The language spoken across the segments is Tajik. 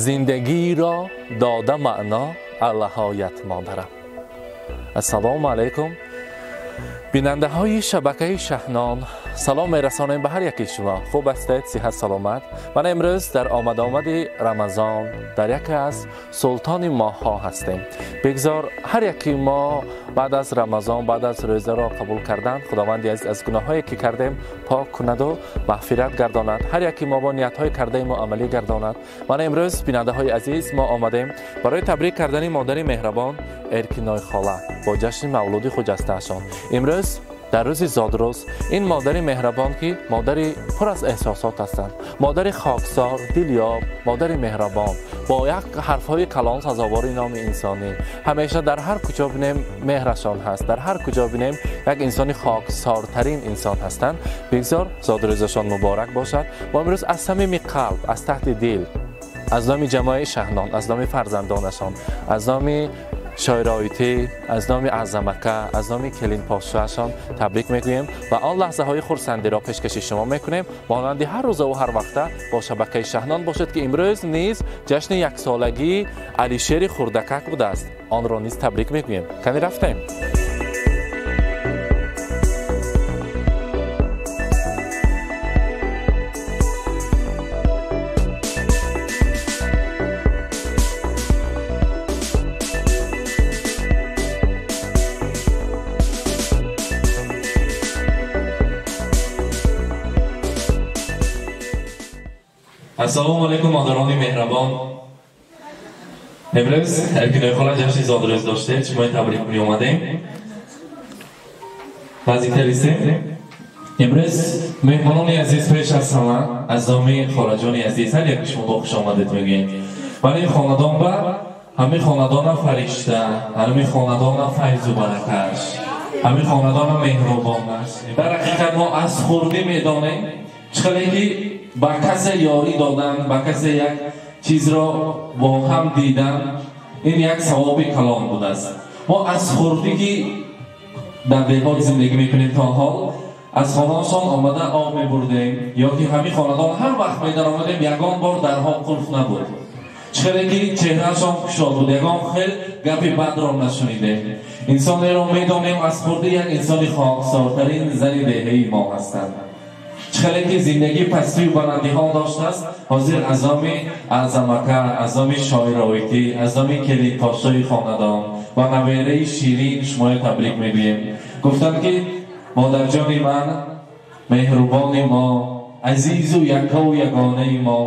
Зиндагиро дода маъно аллаҳоят модарам. Ассалому алайкум. Бинандаҳои шабакаи Шаҳнон, салом мерасонем ба ҳар яки шумо. Хуб ҳастед, сиҳат саломат. Ман имрӯз дар омад-омади Рамазон дар яке аз султони моҳҳо ҳастем. Бигзор ҳар яки мо баъд аз Рамазон, баъд аз рӯзаро қабул кардан, Худованди азиз аз гуноҳҳое ки кардем пок кунаду мағфират гардонад. Ҳар яки мо бо ниятҳои кардаи мо амалӣ гардонад. Ман имрӯз, бинандаҳои азиз, мо омадем барои табрик кардани модари меҳрабон Эркиной хола бо ҷашни мавлуди хуҷастаашон. Имрӯз дар рӯзи зодрӯз ин модари меҳрабон, ки модари пур аз эҳсосот ҳастанд, модари хоксор, дилёб, модари меҳрабон бо як ҳарфҳои калон сазовори номи инсонӣ, ҳамеша дар ҳар куҷо бинем меҳрашон ҳаст, дар ҳар куҷо бинем як инсони хоксортарин инсон ҳастанд. Бигзор зодрӯзашон муборак бошад. Мо имрӯз аз самими қалб, аз таҳти дил, аз номи ҷамоаи Шаҳнон, аз номи фарзандонашон, аз номи шоироитӣ, аз номи Аъзамака, аз номи келинпошоашон табрик мегӯем ва он лаҳзаҳои хурсандиро пешкаши шумо мекунем. Монанди ҳар рӯзаву ҳар вақта бо шабакаи Шаҳнон бошед, ки имрӯз низ ҷашни яксолагии Алишери хурдакак будааст. Онро низ табрик мегӯем. Кани рафтем. Ассалому алайкум, модарони меҳрабон. Имрӯз Эркиной хола ҷашни зодрӯз доштед, шумои табрик кунӣ омадем. Наздиктар истем. Имрӯз меҳмонони азиз, пеш аз ҳама аз номи холаҷони азиз ҳар яки шумо бо хуш омадед мегӯем. Барои хонадон ба ҳамин хонадона фаришта, ҳамин хонадона файзу баракаш, ҳамин хонадона меҳрубонаш. Дар ҳақиқат мо аз хурдӣ медонем, чӣ хеле ки ба касе ёрӣ додан, ба касе як чизро бо ҳам дидан, ин як савоби калон будааст. Мо аз хурдӣ ки дар деҳот зиндагӣ мекунем то ҳол, аз хонаашон омада об мебурдем, ё ки ҳамин хонадон ҳар вақт медаромадем, ягон бор дарҳо қулф набуд. Чӣ хеле ки чеҳраашон кушод буд, ягон хел гапи бадро нашунидем. Инсонеро медонем аз хурдӣ як инсони хоксортарин зани деҳаи мо ҳастанд. Чӣ хеле ки зиндагӣ пастию баландиҳо доштааст, ҳозир аз номи Аъзамака, аз номи шоироитӣ, аз номи келинпошои хонадон ва набераи ширин шуморо табрик мегӯем. Гуфтанд ки модарҷони ман, меҳрубони мо, азизу яккаву ягонаи мо,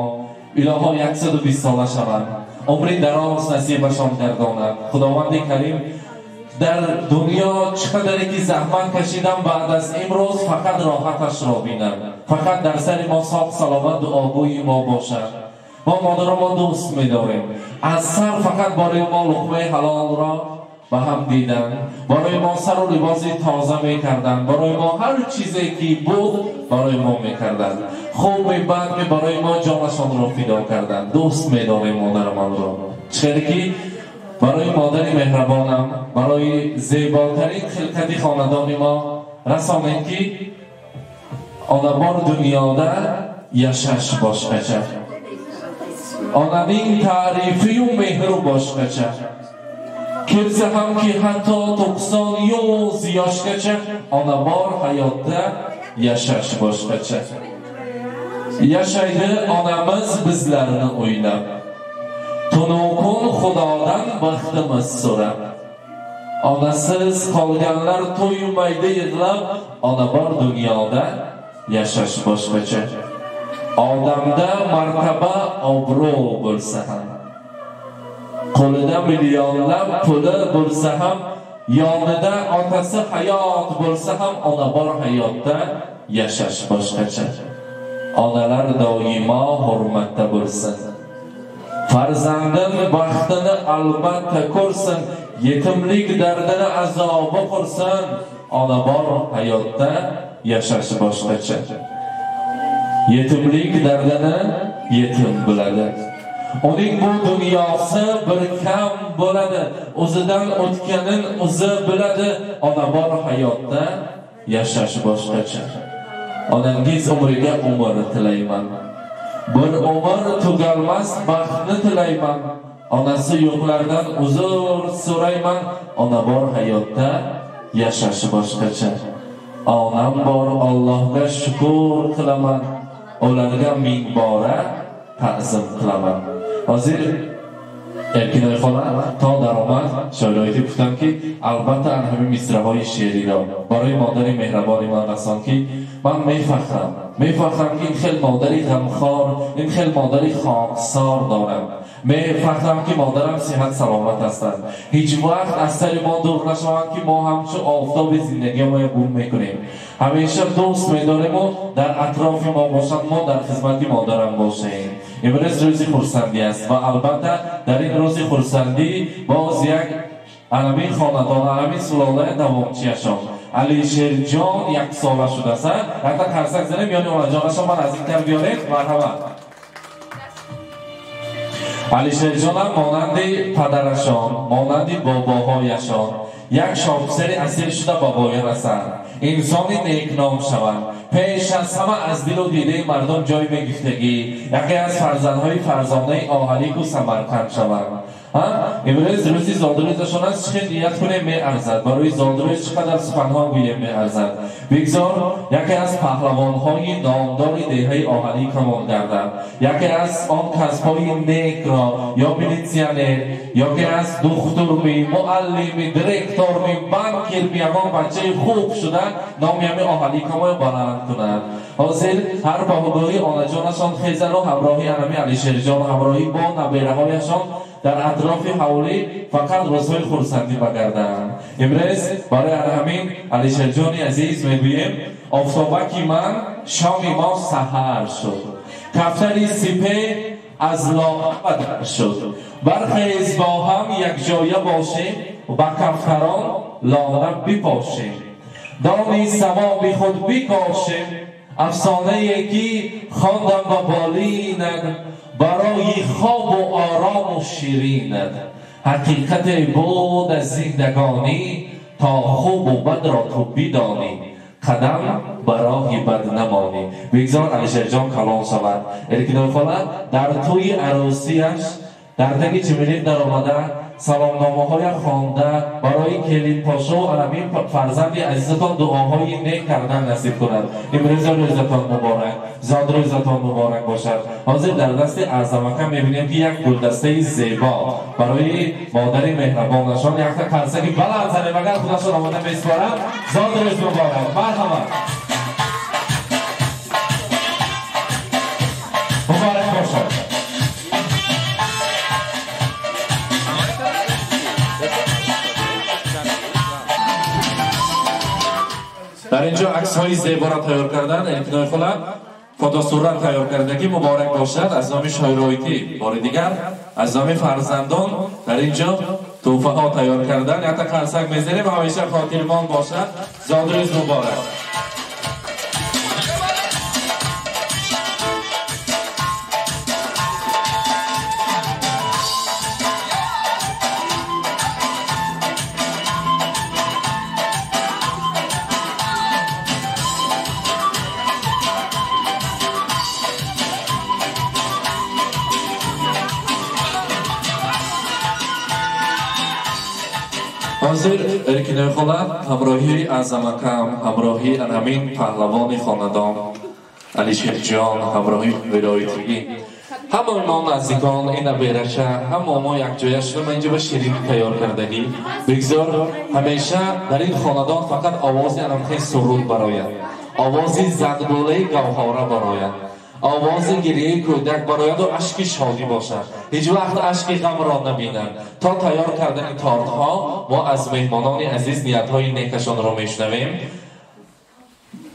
илоҳо 120 сола шаванд, умри дароз насибашон гардонад. Худованди карим дар дунё чӣ қадаре ки заҳмат кашидам, баъд аз имрӯз фақат роҳаташро бинам, фақат дар сари мо соғ саломат дуогӯи мо бошад. Мо модаро мо дӯст медорем. Аз сар фақат барои мо луқмаи ҳалолро ба ҳам дидан, барои мо сару либоси тоза мекарданд, барои мо ҳар чизе ки буд барои мо мекарданд. Хуби бад барои мо ҷонашонро фидо карданд. Дӯст медорем модарамонро. Чӣ хеле ки барои модари меҳрабонам, барои зеботарин хилқати хонадони мо расонем, ки она бор дунёда яшаш бошқача, онаning таърифию меҳру бошқача, келса ҳам ки ҳатто 90 yoshgacha ona bor hayotda yashash boshqacha. Yashaydi onamiz bizlarni o'ylab, tunu kun Xudodan baxtimiz so'rab. Onasiz qolganlar to'ymaydi yig'lab, ona bor dunyoda yashash boshqacha. Odamda martaba obro' bo'lsa ham, qo'lida millionlab puli bo'lsa ham, yonida otasi hayot bo'lsa ham, ona bor hayotda yashash boshqacha. Onalar doimo hurmatda bo'lsin. Farzandim baxtini albatta ko'rsin, yetimlik dardini azobi qursin. Ona bor hayotda yashash boshqacha. Yetimlik dardini yetim biladi. Uning bu dunyosi bir kam bo'ladi. O'zidan o'tganin o'zi biladi. Ona bor hayotda yashash boshqacha. Onangiz umriga umr tilayman. Bir umr tugalmas baxtni tilayman. Onasi yo'qlardan uzr so'rayman. Ona bor hayotda yashashi boshqacha. Onam bor, Allohga shukr qilaman. Ularga ming bora ta'zim qilaman. Hozir Erkinoy xola то даромад шоироити гуфтам ки албатта ан ҳамин мисраҳои шеъриро барои модари меҳрабони ман расон ки ман мефахрам ки ин хел модари ғамхор, ин хел модари хоксор дорам. Мефахрам ки модарам сиҳат саломат ҳастанд. Ҳеҷ вақт аз сари мо дур нашаванд ки мо ҳамчун офтоби зиндагиамоя гум мекунем. Ҳамеша дӯст медорему дар атрофи мо бошанд, мо дар хизмати модарам бошем. Имрӯз рӯзи хурсандӣ аст ва албатта дар ин рӯзи хурсандӣ боз як анамин хонадон, анамин сулолаи давомчиашон Алишерҷон яксола шудааст. Якта қарсак занем, ёни онаҷонашон ман наздиктар биёред. Марҳамат. Алишерҷонам монанди падарашон, монанди бобоҳояшон як шоҳписари асил шуда ба воя расанд, инсони некном шаванд. Пеш аз ҳама аз дилу дидаи мардум ҷой мегифтагӣ, яке аз фарзандҳои фарзонаи Оҳалику Самарқанд шаванд. Имрӯз рӯзи зодрӯзашон аст, чӣ хел ният кунем меарзад, барои зодрӯз чӣ қадар суханҳо гӯем меарзад. Бигзор яке аз паҳлавонҳои номдори деҳаи Оҳалӣ камон гардад, яке аз он касбҳои некро ё милитсионер, ёке аз духтурми, муаллими, директорми, банкирми, ягон бачаи хуб шуда номи ҳами Оҳалӣ камоя баланд кунад. Ҳозир ҳар баҳогоҳи онаҷонашон хезану ҳамроҳи анами Алишерҷон, ҳамроҳӣ бо набераҳояшон дар атрофи ҳавлӣ фақат рӯзҳои хурсандӣ багарданд. Имрӯз барои ҳамин Алишерҷони азиз мегӯем: офтобаки ман шоми мо саҳар шуд, кафтари сипе аз лоға бадар шуд. Бархез бо ҳам якҷоя бошем, ба кафтарон лона бипошем, дони савоби худ бикошем. Афсонае ки хондам ба болинат, барои хобу орому ширинат, ҳақиқате буд аз зиндагонӣ, то хубу бадро ту бидонӣ, қадам ба роҳи бад намонӣ. Бигзор Алишерҷон калон шавад. Эркиной хола дар тӯи арӯсиаш дар таги чимилик даромада саломномаҳоя хонда барои келинпошо анамин фарзанди азизатон дуоҳои нек кардан насиб кунад. Имрӯза рӯзатон муборак, зодрӯзатон муборак бошад. Ҳозир дар дасти Аъзамака мебинем ки як гулдастаи зебо барои модари меҳрабонашон. Якта қарсаки баланд занем, агар худашон омода месупоранд. Зодрӯз муборак. Марҳамат. Муборак бошад. Дар инҷо аксҳои зеборо тайёр кардан, Эркиной хола фотосурат тайёр карда ки муборак бошад аз номи шоироитӣ. Бори дигар аз номи фарзандон дар инҷо тӯҳфаҳо тайёр кардан. Якта қарсак мезанем, ҳамеша хотирмон бошад. Зодрӯз муборак. Ҳозир Эркиной хола ҳамроҳии Аъзамакам, ҳамроҳии ҳамин паҳлавони хонадон Алишерҷон, ҳамроҳии вилоятӣ, ҳамаи мо наздикон, ина бераша, ҳама мо якҷоя шуда ман инҷо ба ширинӣ тайёр кардагӣ. Бигзор ҳамеша дар ин хонадон фақат овози анамхел суруд барояд, овози зангулаи гавҳора барояд, овози гирияи кӯдак барояду ашки шодӣ бошад. Ҳеҷ вақт ашки ғамро набинанд. То тайёр кардани тортҳо мо аз меҳмонони азиз ниятҳои некашонро мешунавем.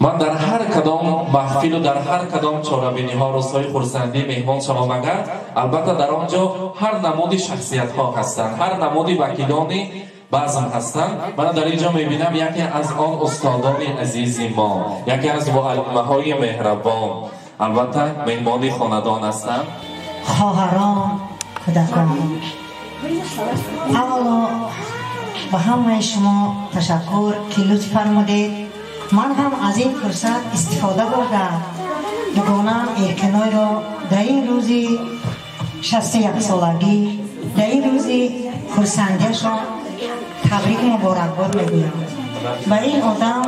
Ман дар ҳар кадом маҳфилу дар ҳар кадом чорабиниҳо рӯзҳои хурсандӣ меҳмон шавам, агар албатта дар он ҷо ҳар намуди шахсиятҳо ҳастанд, ҳар намуди вакилони базм ҳастанд. Ман дар ин ҷо мебинам яке аз он устодони азизи мо, яке аз муаллимаҳои меҳрабон, албатта меҳмони хонадон ҳастанд. Хоҳарон, кӯдакон, аввало ба ҳамаи шумо ташаккур ки лутф фармудед. Ман ҳам аз ин фурсат истифода бурда Дугонаам Эркинойро дар ин рӯзи 61-солагӣ, дар ин рӯзи хурсандиашон табрику муборакбод мегӯям. Ба ин одам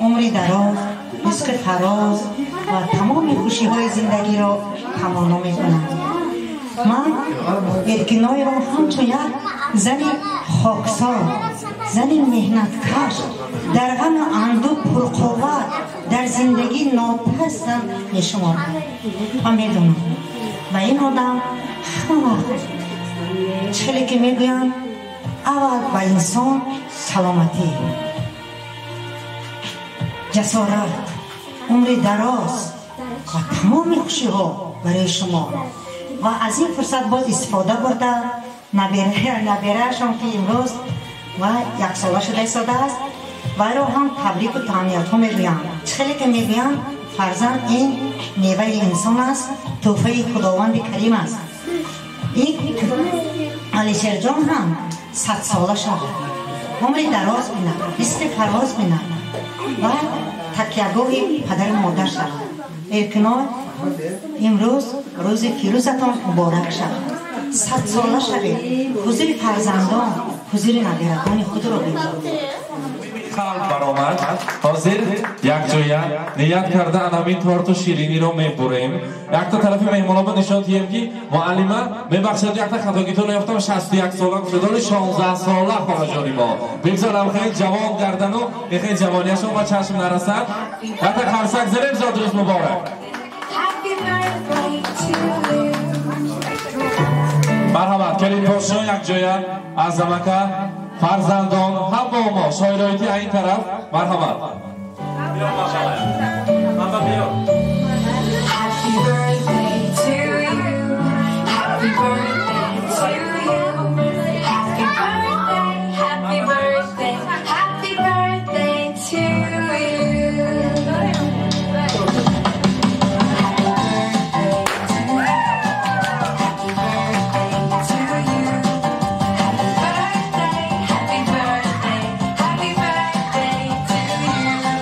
умри дароз, ризқи фароз ва тамоми хушиҳои зиндагиро таманно мекунам. Ман Эркинойро ҳамчун як зани хоксор, зани меҳнаткаш, дар ғаму андӯҳ пурқувват, дар зиндагӣ нотарс зан мешуморам ва медонам ба ин одам ҳама вақт чӣ хеле ки мегӯянд, аввал ба инсон саломатӣ, ҷасорат, умри дароз ва тамоми хушиҳо барои шумо. Ва аз ин фурсат боз истифода бурда набераашон, ки имрӯз ва яксола шуда истодааст, вайро ҳам табрику таҳниятҳо мегӯям. Чӣ хеле ки мегӯянд, фарзанд ин меваи инсон аст, тӯҳфаи Худованди Карим аст. Ин Алишерҷон ҳам 100-сола шавад, умри дароз бинад, ризқи фароз бинад ва такягоҳи падару модар шавад. Эркиной, имрӯз рӯзи фирӯзатон муборак шавад, 100-сола шавед, ҳузури фарзандон, ҳузури набирагони худро бинед. Халқ баромад. Ҳозир якҷоя ният карда анамин торту шириниро мебурем. Якта тарафи меҳмонобо нишон диҳем, ки муаллима, мебахшед, якта хатогитон ёфтам, 61 сола гуфтадори, 16 сола холаҷони мо. Бигзорам хеле ҷавон гардану хеле ҷавонияшон ба чашм нарасад. Якта қарсак занем, зодрӯз муборак. Марҳамат, келинпошо якҷоя, Аъзамака, фарзандон, ҳама мо шоироити ин тараф. Марҳамат. Happy birthday to you. Happy birthday to you. Happy birthday, happy birthday, happy birthday to you. Happy birthday to you. Happy birthday to you. Happy birthday, happy birthday, happy birthday to you. Happy birthday to you. Happy birthday to you. Happy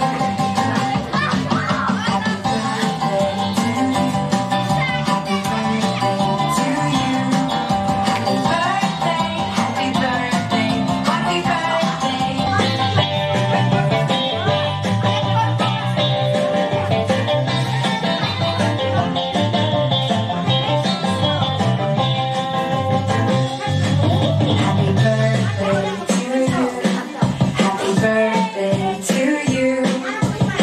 birthday, happy birthday, happy birthday. Happy birthday to you. Happy birthday to you.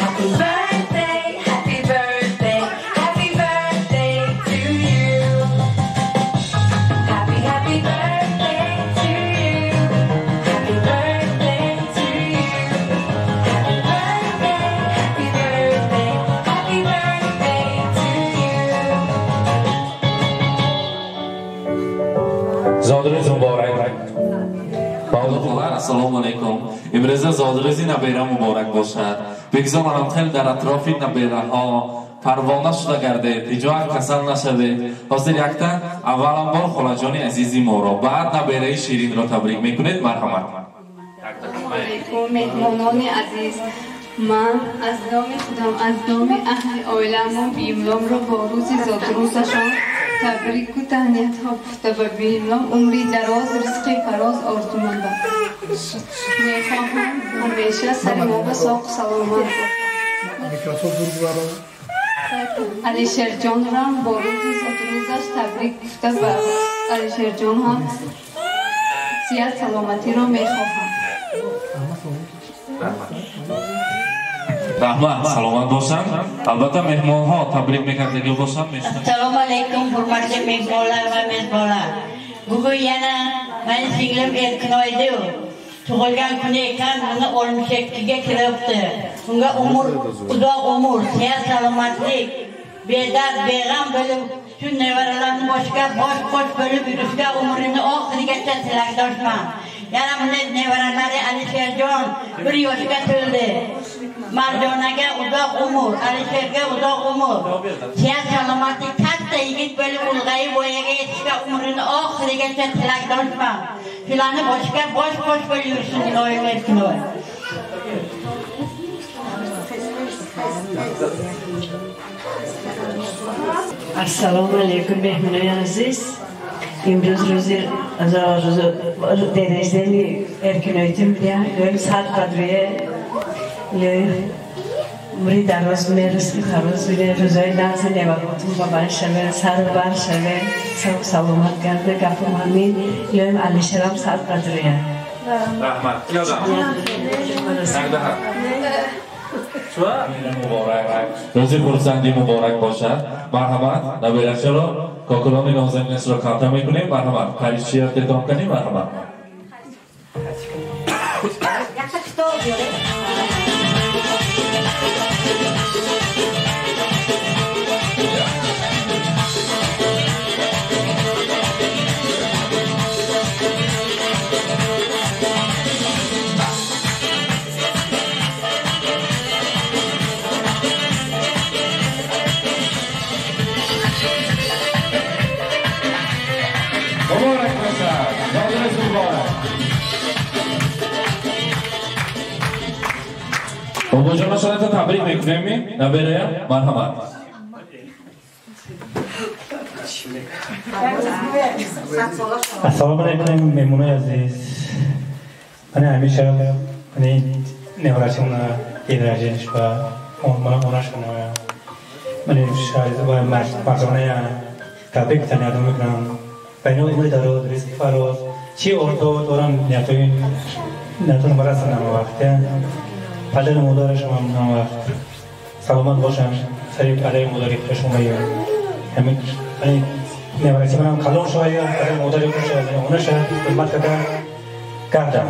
Happy birthday, happy birthday, happy birthday to you. Happy, happy birthday to you. Happy birthday to you. Happy birthday, happy birthday, happy birthday to you. Зодрӯз муборак. Баъдухолар, ассалому алайкум. Имрӯза зодрӯзи набера муборак бошад. Бигзорам хеле дар атрофи набераҳо парвона шуда гардед, ҳеҷ вақт касал нашавед. Ҳозир якта аввалан бор холаҷони азизи моро, баъд набераи ширинро табрик мекунед. Марҳамат. Алайкум, меҳмонони азиз. Ман аз номи худам, аз номи аҳли оиламон Биимломро бо рӯзи зодрӯзашон табрику таҳниятҳо гуфта, ба Биимлом умри дароз, ризқи фароз орзумандам. Мехоҳам ҳамеша сари мо ба соғу саломат бошад. Алишерҷонрам бо рӯзи зодрӯзаш табрик гуфта, ба Алишерҷон ҳам сиҳат саломатиро мехоҳам. Раҳмат, саломат бошанд. Албатта, меҳмонҳо табрик мекардагӣ бошанд, мешунавем. Assalomu alaykum, hurmatli mehmonlar va mezbonlar. Bugun yana meni singlim Erkinoydi tug'ilgan kuni ekan, uni 62 ga kiribdi. Unga umr, uzoq umr, sihat, salomatlik, bedard, beg'am bo'lib, shu nevaralarni boshga bosh qo'sh bo'lib yurishga umrini oxirigacha tilakdoshman. Yana buni nevaralari Alisherjon 1 yoshga to'ldi. Marjonaga uzoq umr, Alisherga uzoq umr, sihat, salomatlik, katta yigit bo'lib ulg'ayib voyaga yetishga umrini oxirigacha tilakdoshman. Shularni boshga bosh qo'sh bo'lib yurishini iloyim Erkinoy. Ассалому алайкум, меҳмонои азиз. Имрӯз рӯзи день рождения Эркинойтин бия, сад қадрие умри дароз мерасӣ, хароз бине, рӯзои нағзи неваротун ба бар шаве, сару бар шаве, сау саломат гарда. Гапам ҳамин. Илоҳим Алишерам сад қадрия. Раҳмат. Ёдам. Муборак, рӯзи хурсандӣ муборак бошад. Марҳамат, наберачаро кокулони нозанинашро камта мекунем. Марҳамат, қаричи рафтетон канем. Марҳамат. Якта китоб биёред. Муборак бошад, зодрӯз муборак. Бобоҷонашонато табрик мекунем. Наберая, марҳамат. Ассалому алайкум, меҳмонои азиз. Мани ҳамеша мани неварашона день рождения ва онашона мани ва мардоная табрик таниятон мекунам. Ба ино умри дароз, ризқи фароз, чӣ орзу дорам, ниятои ниятон барасанд ҳама вақт. Падару модарашам ҳам ҳама вақт саломат бошанд, сари падари модари худашон баён. Ҳамин невараси манам калон шавая, падари модари хуша, онаша хизмат карда гардам.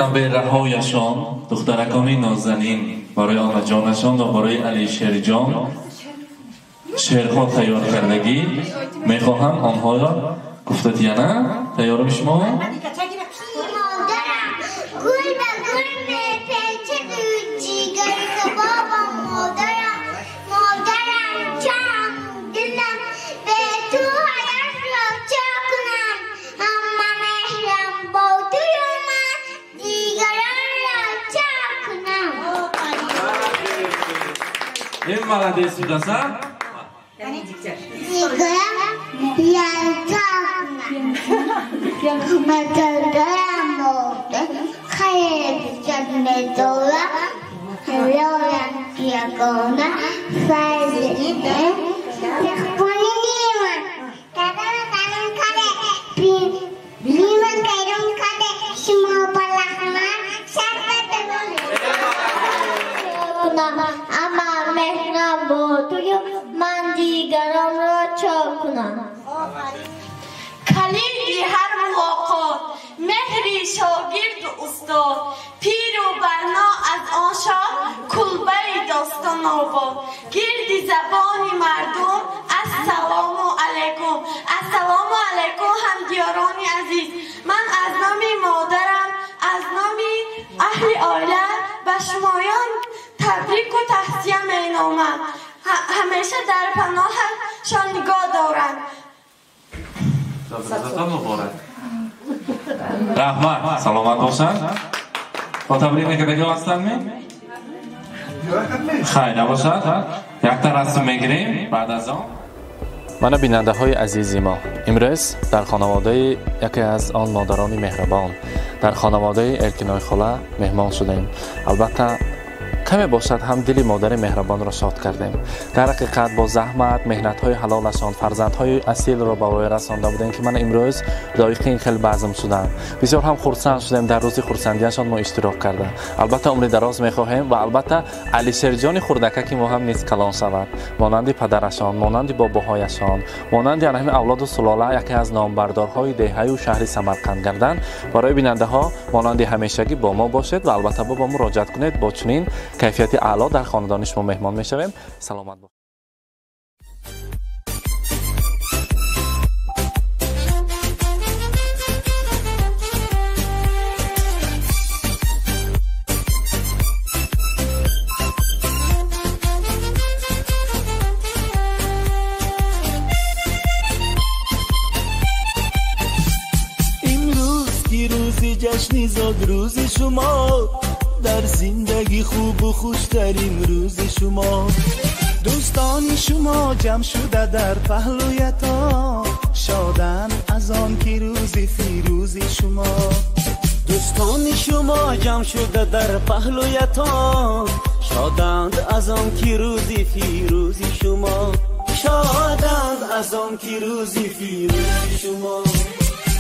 Набераҳояшон, духтаракони нозанин барои онаҷонашон ва барои Алишерҷон шеърҳо тайёр кардагӣ мехоҳам онҳоро гуфта дияна. Тайёрми шумо? Ин молодец будаса. Калиди ҳар мулоқот, меҳри шогирду устод, пиру барно аз он шод, кулбаи достонобод. Гирди забони мардум ассалому алайкум. Ассалому алайкум, ҳамдиёрони азиз. Ман аз номи модарам, аз номи аҳли оила ба шумоён табрику таҳсия меномам. Ҳамеша дар паноҳашон нигоҳ доранд. Раҳмат, саломат бошанд. Бо табрик мекардаги ҳастандми? Хайр, набошад. Якта расм мегирем баъд аз он. Мана бинандаҳои азизи мо, имрӯз дар хонаводаи яке аз он модарони меҳрабон, дар хонаводаи Эркинои-хола меҳмон шудем. Албатта каме бошад ҳам дили модари меҳрабонро шод кардем. Дар ҳақиқат бо заҳмат, меҳнатҳои ҳалолашон фарзандҳои асилро ба воя расонда будем, ки ман имрӯз лоиқи ин хел базм шудам. Бисёр ҳам хурсанд шудем, дар рӯзи хурсандиашон мо иштирок карда. Албатта умри дароз мехоҳем ва албатта Алишерҷони хурдакаки мо ҳам низ калон шавад, монанди падарашон, монанди бобоҳояшон, монанди ана ҳамин авлоду сулола яке аз номбардорҳои деҳаю шаҳри Самарқанд гарданд. Барои бинандаҳо монанди ҳамешагӣ бо мо бошед ва албатта бо мо муроҷиат кунед. Бо чунин кайфияти аъло дар хонадони шумо меҳмон мешавем. Саломат бошед. Имрӯз ки рӯзи ҷашни зодрӯзи шумо, дар зиндагӣ хубу хуштарин рӯзи шумо. Дӯстони шумо ҷамъ шуда дар паҳлӯятон, шоданд аз он ки рӯзи фирӯзи шумо. Дӯстони шумо ҷамъ шуда дар паҳлӯятон, шоданд аз он ки рӯзи фирӯзи шумо. Шоданд аз он ки рӯзи фирӯзи шумо.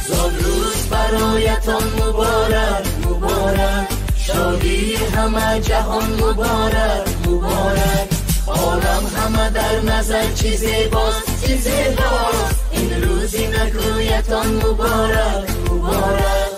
Зодрӯз бароятон муборак, муборак. Шодии ҳама ҷаҳон муборак, муборак. Олам ҳама дар назар чӣ зебост, чӣ зебост. Ин рӯзи накӯятон муборак, муборак.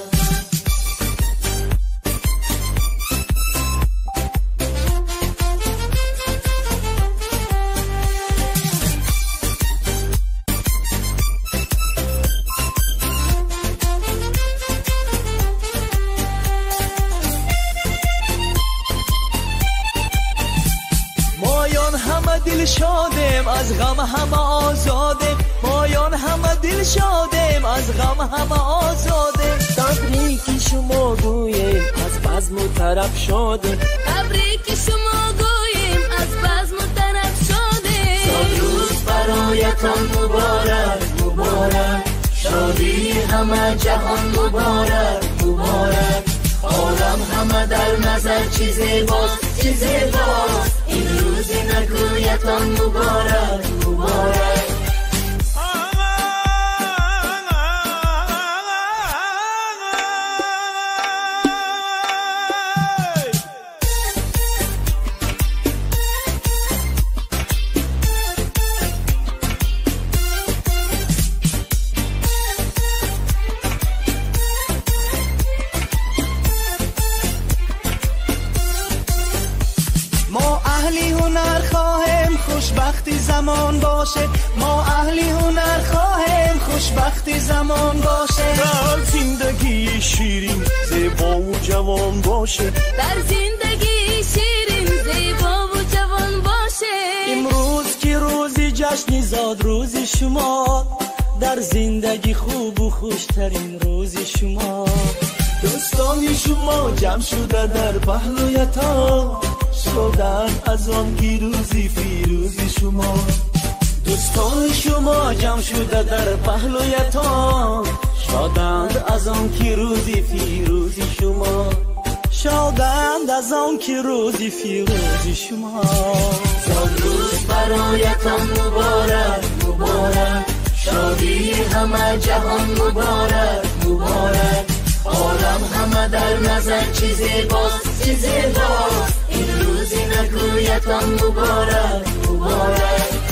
Дилшодем, аз ғам ҳама озодем. Моён ҳама дилшодем, аз ғам ҳама озодем. Табрики шумо гӯем, аз базму тараф шодем. Табрики шумо гӯем, аз базму тараф шодем. Зодрӯз бароятон муборак, муборак. Шодии ҳама ҷаҳон муборак, муборак. Олам ҳама дар назар чӣ зебост, чӣ зебост. Ин рӯзи накӯятон муборак, муборак. бошед. Мо аҳли ҳунар хоҳем, хушбахти замон бошед. Дар зиндагии ширин зебову ҷавон бошед. Дар зиндагии ширин зебову ҷавон бошед. Имрӯз ки рӯзи ҷашни зодрӯзи шумо, дар зиндагӣ хубу хуштарин рӯзи шумо. Дӯстони шумо ҷамъ шуда дар паҳлӯятон, шоданд аз он ки рӯзи фирӯзи шумо. Дӯстони шумо ҷамъ шуда дар паҳлӯятон, шоданд аз он ки рӯзи фирӯзи шумо. Шоданд аз он ки рӯзи фирӯзи шумо. Зодрӯз бароятон муборак, муборак, шодии ҳама ҷаҳон муборак, муборак. Олам ҳама дар назар чӣ зебост, чӣ зебост. Ин рӯзи нагӯятон муборак, муборак.